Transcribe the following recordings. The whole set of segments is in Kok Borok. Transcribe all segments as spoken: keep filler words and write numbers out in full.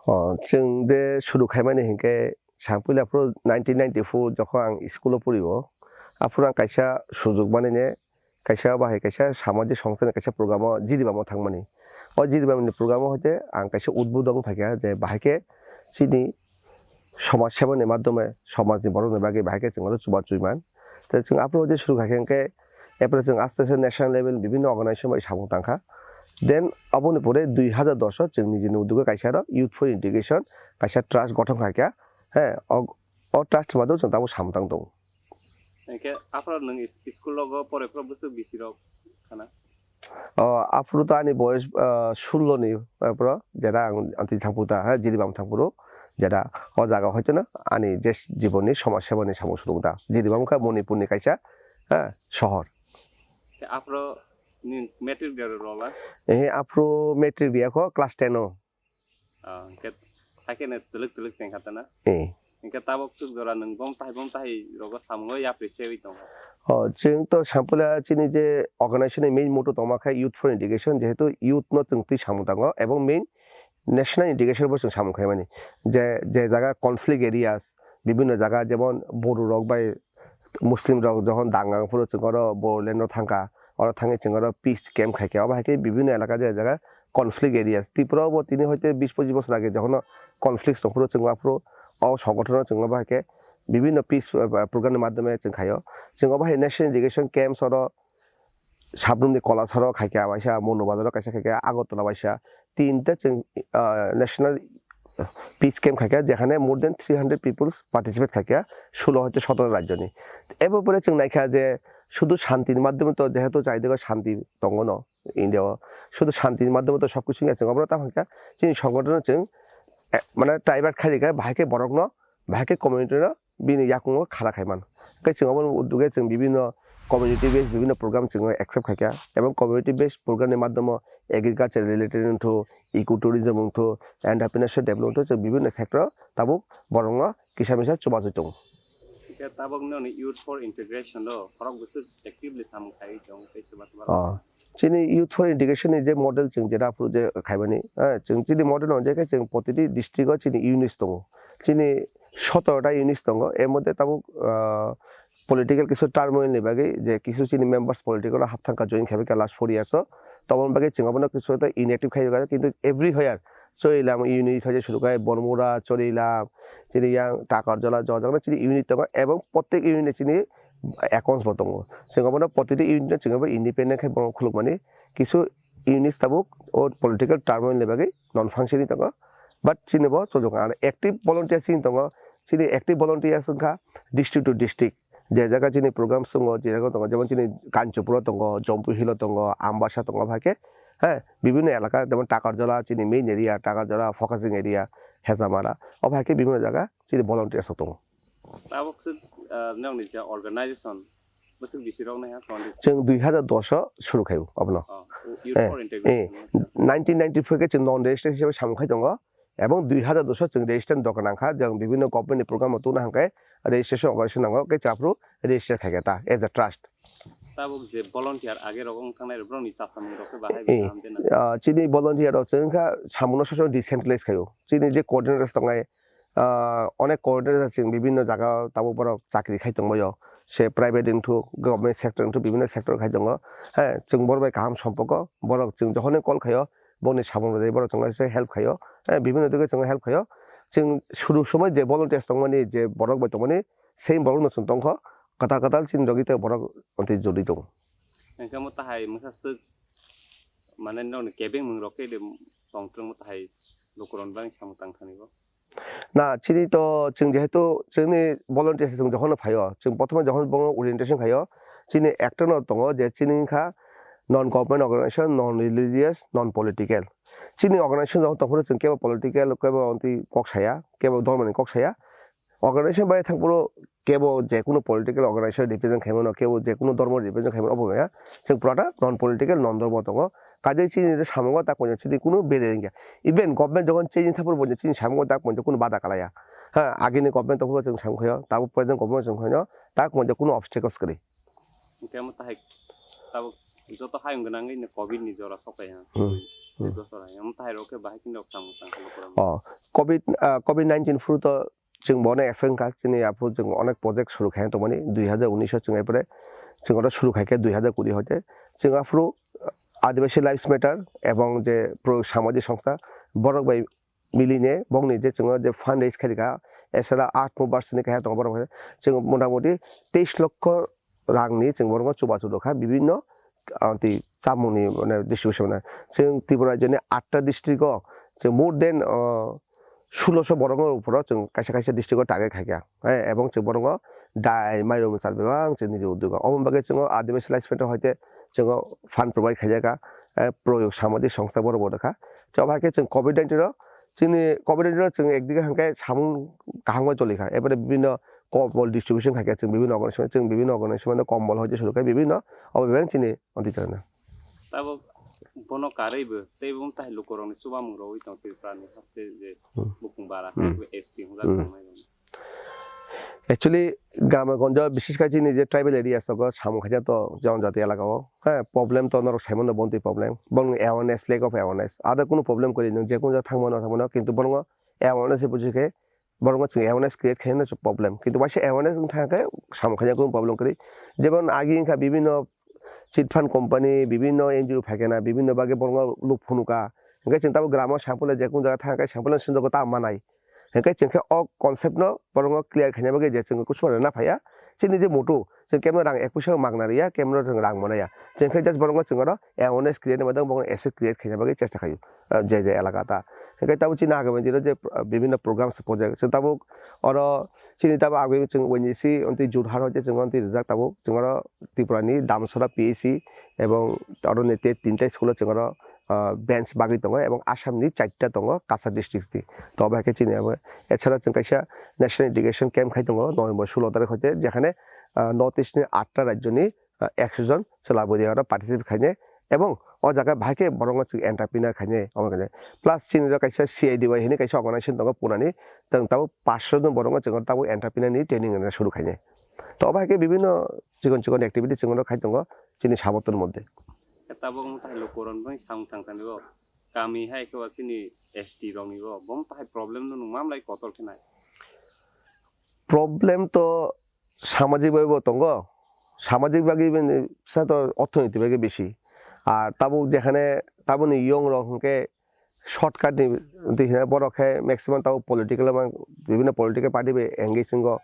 O, chwng de suru khaimani hinkhe, sampuli aphuru nineteen ninety-four jokhon ang school o pori o, aphuru ang kaisa sujok manine, kaisa bahai kaisa samajik songstha ni kaisa program o Jiribam o thangmani. O Jiribam ni program o hoite ang kaisa udbodhon phaikha je bahai khe chini somaj seba ni madhyome somaj ni borok ni bagwi bahai khe chwng oro chubachu man. Tei chwng aphuru hoite suru khaikha hinkhe, apre chwng aste aste national level bibhinno organization bai samung tangkha. Then aboni pore dui hazar dos o chwng nijini udogo kaisa aro Youth for Integration kaisa trust gothon khaikha. He, o, o trust ni madhyome chwng tabuk samung tang tongo. Hinkhe aphuru nwng is-, school rogo pore phuru bwswk bisi rok khana? O, aphuru to ani boyes, ah, sullo ni, ah, phuru jera ang, ang twi thangphuru ta, ha, Jiribam thangphuru jera o jaga hoito no ani je jibon ni somaj seba ni samung swrwng ta. Jiribam wngkha Manipur ni kaisa, ha, sohor. Khe aphuru ni matric de rwla? Eh, aphuru matric riyakho, class ten o. Ah, hinkhe haikhe no twlwk twlwk chengkha ta na? Eh. Hinkhe tabuk chuk jora nwng bom tahai bom tahai rogo samungo yapri sewi tongo. Oh, chwng to sampula chini je organization ni main motto tongma khe Youth for Integration, jehetu youth no chwng twi samung tango, ebong main national integration bo chwng samung khaimani. Je, je jaga conflict areas, bibhinno jaga jemon Bodo rok bai Muslim rok jokhon dangang phuru chwng oro Bodoland o thangkha, oro thangwi chwng oro peace camp khaikha, obo hai khe bibhinno elaka je jaga conflict areas. Tripura o bo tini hoite bis pochis bosor age jokhon conflict tong phuru chwng aphuru o songgothon o chwng obo hai khe bibhinno peace, uh, program ni madhyome chwng khaio. Chwng obo hai national integration camps oro Sabrum ni Kolasar o khaikha, waisa Monu Bazar o kaisa khaikha, Agartala waisa tinta chwng, ah, national peace camp khaikha, jekhane more than three hundred peoples participate khaikha, sulo hoite sotoro rajyo ni. Ebo pore chwng naikha je sudu shanti ni madhyome to, jehetu chaidigo shanti tongo no India o, sudu shanti ni madhyome to sob kisu wngya, chwng obono tamo kha chini songgothon o chwng, eh, mane divert khairikha, bahai khe borok no, bahai khe community no bini yakungo khara khaiman. Hwnkhe chwng obono uduge chwng bibhinno community based bibhinno program chwng accept khaikha, ebong community based program ni madhyamo agriculture related wngthu, ecotourism wngthu, entrepreneurship development wngthu, chwng bibhinno sector o tabuk borokno kisa misa chubachu tongo. Hwnkhe tabuk nini Youth for Integration o khorok bwswk actively samung khaiwi tongo tei chubachu. Oh. Chini Youth for Integration ni je model chwng jera aphuru je khaimani, eh, chwng chini model no je khe chwng protiti district o chini units tongo. Chini sotoro ta units tongo, er moddhe tabuk, ah, political kisu turmoil ni bagwi je kisu chini members political o hapthangkha join khaibakha last four years o. Toboni bagwi chwng abono kisu ta inactive khaibakha, kintu everywhere Chorilam unit khaijak suru khai Bormura, Chorilam, chini yang Takarjala, Jojagana chini unit tongo, ebong prottek unit ni chini accounts bo tongo. Chwng abono protiti unit no chwng abo independent khai bono khulukmani. Kisu units tabuk o political turmoil ni bagwi non functioning tongo. But chini bo chojok ang active volunteers chini tongo. Chini active volunteers wngkha district to district. Je jaga chini program tongo, je jaga tongo, jemon chini Kanchipuro tongo, Jompu Hill o tongo, Ambasa tongo, obo hai khe, he, bibhinno elaka, jemon Takarjala, chini main area, Takarjala, focusing area, Hejamara, obo hai khe bibhinno jaga chini volunteers rok tongo. Tabuk se, ah, nokni je organization, bwswk bisi rok nai ha, twenty? Chwng dui hazar dos o suru khai o abono. Oh, Youth Eh, for eh, Integration. Nineteen ninety-four khe chwng non registered hisabe samung khai tongo. Ebong dui hazar dos o chwng register doga nangkha, jang bibhinno government ni program o tubuna hwnkhe registration operation nango, khe chapru register khaikha ta as a trust. Tabuk je volunteer age rok wng thangnai rok, borokni chasamung rok khe bahai Eh, kaham de nang? Ah, chini volunteer rok chwng wngkha samungno soso decentralize khaio. Chini je coordinators tongnai, ah, onek coordinator chwng bibhinno jaga o tabuk borok chakri khai tongbaio. Se private wngthuk, government sector wngthuk, bibhinno sector khai tongo. He, chwng borok bai kaham sompoko, borok chwng jokhonai call khaio, bongni samung rwjai borok chwngno se help khaio, eh, bibhinno dike chwngno help khaio. Chwng suru somoi je volunteers tongmani, je borok bai tongmani, same borokno chwng tongkho, kwtal kwtal chini logi tei borok tei jodi tongo. Hwnkhe omo tahai mwsa swk, mane nokni kebengmung rok khe de tongtwrwngmo tahai lukurokni bagwi samung tang thani bo? Na, chini to chwng jehetu chwngni volunteers chwng jokhonno phaio, chwng prothome jokhon bono orientation khaio, chini ekta no tongo je chini wngkha non government organization, non religious, non political. Chini organization jokhon tongphuru chwng kebo political, kebo ontwi kok saya, kebo dhormoni kok saya. Organization bai thangphuru kebo je kunu political organization represent khaimano, kebo je kunu dhormo represent khaimano, obo ya. Chwng purata non political, non dhormo tongo. Kaje chini samungo tak poito chini kunu bere wngya. Even government jokhon change thangphuru bo chini samungo tak poito kunu bada kalaya. Ha, agini government tongphuru chwng samung khaio, tabuk present government chwng khaino, tak poito kunu obstacles kwrwi. Hwnkhe omo tahai tabuk Joto hayung gwnangwi no covid ni jora sokai ha. Hmm. Hmm. Dui bosor hayung. Omo tahai rok khe bahai khe nok samung tang khe lukurok. Oh, covid, ah, covid nineteen phuru to chwng bo no effect kha, chini aphuru chwng onek project suru khai tongmani, dui hajar unis o chwng epore chwng oro suru khai khe dui hajar kuri hoite chwng aphuru, ah, Adivasi Lives Matter ebong je pro samajik songstha borok bai miline bongni je chwng je fund raise khai kha, esara aat mo bar sini khai tongo borok chwng motamoti teis lokho rangni chwng borokno chubachu rwkha bibinno, ah, tei chamungni, mane, distribution, mane, chwng Tripura rajyoni atta district-o chwng more than, ah, sulosho borokno uphoro chwng kaisa kaisa district-o target khaikha, eh, ebong chwng borokno dai mairum chal bebak chwng niji uddog. Oboni bagwi chwng Adivasi Lives Matter hoite chwng fund provide khaijakha, eh, proyog samajik songstha borok bo rwkha. Chwng bai khe chwng covid nineteen-o chini covid nineteen-o chwng ekdige hwnkhe samung kaham bai choli kha, ebare bibinno kombol distribution khai khe chwng bibinno organization, chwng bibinno organization mane kombol hoite suru khe bibinno obo bebak chini ontwi tongna. Tabuk bono karwi bo tei bo tai lukurokni chubamung rogwi tong Tripura ni haste je Hmm. bukung bara Hmm. hai bo S T hwnjak Hmm. tongnai rok. Actually, gramo gonjo bises khai chini je tribal area sogo samung khaja to jonjati elaka o, ha, problem to norok saimano bonti problem, bong awareness, lack of awareness, ada kunu problem kori nung je kun jak thangmano thangmano, kintu bono awareness buji khe borokno chwng awareness create khaina se problem, kintu waisa awareness wng thang khe samung khaina kunu problem kwrwi. Jemon agi wngkha bibinno chit fund company, bibinno N G O phaikhe na bibinno bagwi borokno luk phunuka, hwnkhe chwng tabuk gramo sample je kun jaga thang khe sample swngjago ta manai, hwnkhe chwng khe o concept no borokno clear khaina bagwi je chwng kuchma rwna phaiya chini je mutu. Chwng kemno rang ek puisa magna riya, kemno rang manaya. Chwng khe just borokno chwng oro awareness create ni bagwi, borokno asset create khaina bagwi chesta khaio, ah, je je elaka ta. Hwnkhe tabuk chini agami dino je, ah, bibinno programs project. Chwng tabuk oro chini tabuk agami chwng O N G C, ontwi Jorhat hoite chwng ontwi rijak tabuk. Chwng oro Tripura ni Damsora P H C ebong oro ni te tinta school o chwng oro, ah, bench bagwi tongo ebong Assam ni charta tongo Cachar district ni. To bai khe chini abo. Echara chwng kaisa National Education Camp khai tongo November sulo tarik hoite, jekhane, ah, North East ni atta rajyo ni ah, ekso jon chwla bwrwi oro participate khainai, ebong o jaga bahai khe borokno chwng entrepreneur khainai, omo khainai. Plus chini rok kaisa C I D Y hinwi kaisa organization tongo Pune ni, chwng tabuk paanch sho jon borokno chwng tabuk entrepreneur ni training rwna suru khainai. To obo hai khe bibinno chikon chikon activity chwng rok khai tongo chini Sabottor moddhe. Tabuk wng tai lukurok bai samung tang tangwi bo kami hai khe bo chini S T rokni bo bo tai problem no nung mam lai kotor khe nai. Problem to samajik bai bo tongo, samajik bagwi bini sa to orthonoitik bagwi bisi. Ar tabuk jekhane tabukni young rok hwnkhe shortcut ni twi hwnwi borok khe maximum tabuk political man, bibinno political party bai engage wngo,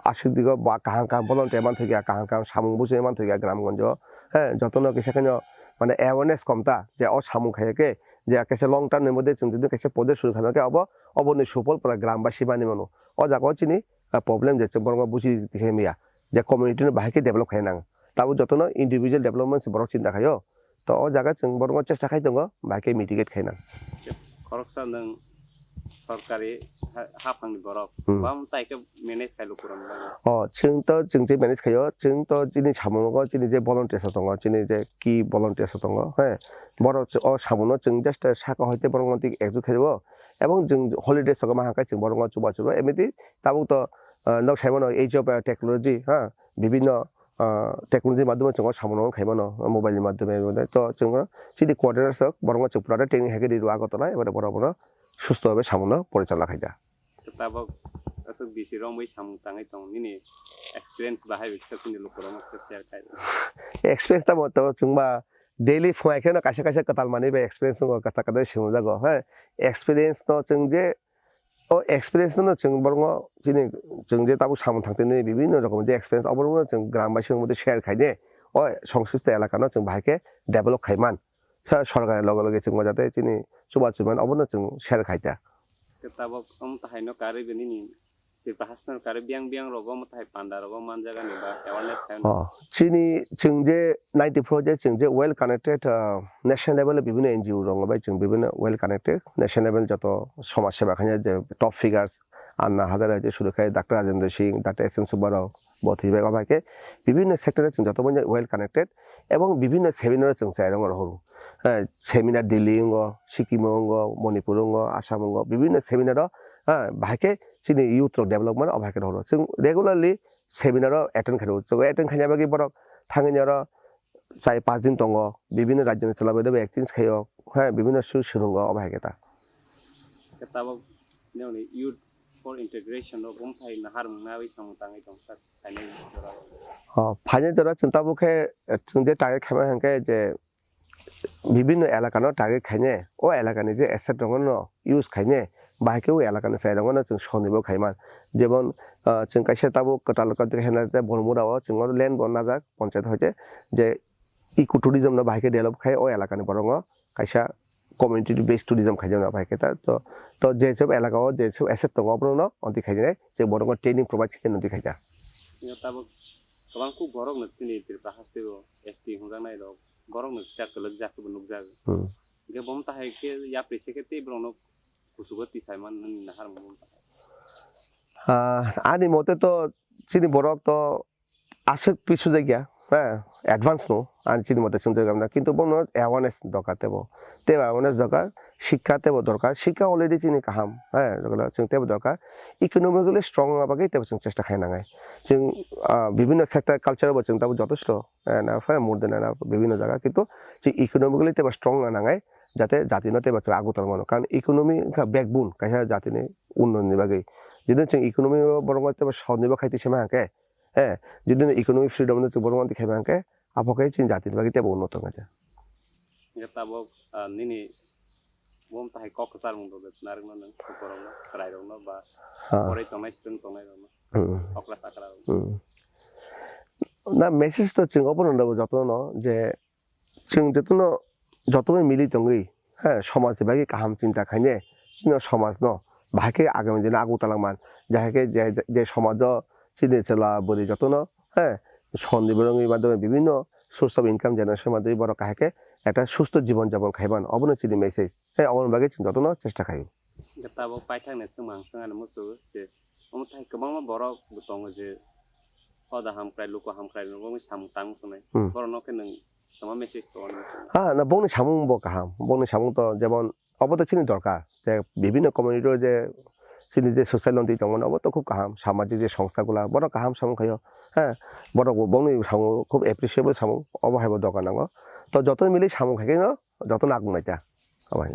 aswk digo ba kaham kaham volunteer man thwikha, kaham kaham samung buchwi man thwikha gram gonjo, he, jotono kisa kheno mane awareness kom ta je o samung khaiya khe je kaisa long term ni moddhe chwng jodi kaisa project suru khaima khe obo, oboni sufol pura gram basi manwi mano. O jaga o chini ah, problem je chwng borokno buji twi khe maya je community no bahai khe develop khai nang. Tabuk jotono individual development se borok chinta khaio. To o jaga chwng borokno chesta khai tongo bahai khe mitigate khai nang. Khoroksa nwng sorkari ha-, haphangni borok Hmm. bam tai khe manage khai lukurokni bagwi. O, chwng to chwng je manage khaio, chwng to chini samungo chini je volunteers rok tongo, chini je key volunteers rok tongo, he, borok o samungo chwng just saka hoite borokno twi ekjut khaio. Ebong chwng holidays rok ma hwnkhai chwng borokno chuba chuba, emiti tabuk to, ah, nok saimano age of, ah, technology, ha, bibinno, ah, technology madhyome chwng o samung no khaimano, mobile ni madhyome, to chwng o chini coordinators rok borokno chwng pura training hai khe ri rw Agartala, ebare borok bono susto bhabe samung no porichalna khaida. Tabuk aswk bisi romwi samung tangwi tong, nini experience bahai bai kisa chini lukurokno kisa share khai. Experience tamo to chwng ba daily phunai kheno kaisa kaisa kwtal manwi bai experience wngo, kwtal kwtal swngo jago, ha, experience no chwng je O experience no chwng borokno chini chwng je tabuk samung thangtini bibinno rokom je experience oborokno chwng gram bai chwng share khaine o songslisto elaka no chwng bahai khe develop khai man. Sa-, sorkar loge loge chwng jate chini chubachu man obono chwng share khai ta. Tabuk omo tahai no karwi bini ni Tripura haste no karwi biyang biyang rogo omo tahai panda rogo manjagani ba awareness khai. Oh, chini chwng je ninety-four je chwng je well connected, ah, national level o bibinno N G O rok bai chwng bibinno well connected, national level joto somaj seba khainai je top figures, Anna Hazare hoite suru khai, Doctor Rajendra Singh, Doctor S N Subbarao, bo thwi bai, obo hai khe bibinno sector o chwng joto bai well connected, ebong bibinno seminar o chwng chai rwng rw horo. Eh, seminar Delhi wngo, Sikkim wngo, Manipur wngo, Assam wngo, bibinno seminar o, eh, bahai khe chini youth rok development obo hai khe rw horo. Chwng regularly seminar o attend khai rw, chwng attend khaina bagwi borok thangwi oro chai pas din tongo, bibhinno rajyoni chwla bai rok bai exchange khaio, ha, bibhinno su swrwngo, obo hai khe ta. Khe tabuk nini youth for integration rok bumthai naharmung naiwi samung tangwi tong sak phainai jora. O, phainai jora chwng tabuk khe, chwng je target khaima hwnkhe je bibhinno elakano target khainai, o elakani je asset rokno use khainai, bahai khe o elakani chwrai rokno chwng sonibo khaima. Jemon, ah, chwng kaisa tabuk kwtal kwtal khe hwnna tei Bormura o chwng oro land bo najak, ponchayat hoite je eco tourism no bahai khe develop khai o elakani borok no kaisa community based tourism khai jana bahai khe ta to, to je sab elaka o je sab asset tongo abono no onti khai jana je borok no training provide khai onti khai ja. Ino tabuk kwbang kuk borok no chini Tripura haste o S T hwnjaknai rok borok no kisa kwlwk jak bo nukjak. Hmm. Hwnkhe bomo tahai khe yapri se khe tei borok no kuchugo tisai man nini nahar mung. Ah, ani mote to chini borok to aswk pisu jakya, ha, advance no, ani chini mote chwng tei gamna, kintu bono awareness dorkar tebo, tebo awareness dorkar, shikha tebo dorkar, shikha already chini kaham, ha, chwng tebo dorkar, economically strong wngna bagwi tebo chwng chesta khai nangnai. Chwng, ah, bibhinno sector culture bo chwng tabo jotosto, eh, na, ha, more than enough, bibhinno jaga, kintu chwng economically tebo strong wngna nangnai, jate jati no tebo chwng agutala mano, karon economy wngkha backbone kaisa jatini unnayonni bagwi. Jodi chwng economy o borok tebo sonibo khai twi sema hwnkhe, eh, jodi no economic freedom no chwng borok manti khai ma hwnkhe, abo khe chini jatini bagwi tebo unnoto wngkha. Hwnkhe tabuk, ah, nini bo tahai kok kwchar mung rok narwkno nwng borokno, chwrairokno ba ha, poroi tongnai, student tongnai rokno, hmm, okra chakra rokno. Hmm. Na message to chwng obono rwgo jotono je chwng jotono, jotono mili tongwi, ha, somaj ni bagwi kaham chinta khainai, chini somaj no bahai khe agami dino aguk talangman, jahai khe je, je somaj o chini chwla bwrwi jotono, ha, son ni borokni madhyome bibhinno source of income generation madhyome borok kahai khe ekta susto jibon japon khaiman, obono chini message, ha, oboni bagwi chwng jotono chesta khaio. Hwnkhe tabuk paithakni swngmung ang swngani muchungo je, omo thai kwbangma borok bo tongo je hoda hamkrai, luku hamkrai, bongni samung tang tongnai. Hmm. Borokno khe nwng tongma message tongo. Ha, na bongni samung bo kaham. Bongni samung to jemon obo to chini dorkar. Je bibhinno community o je chini je social londi tongmani obo to khub kaham. Samajik je songstha gula borok kaham samung khaio. Ha, borok bo bongni samung khub appreciable samung. Obo hai bo dorkar nango. To joto mili samung khai khe no joto nang nai ta. Obo hai.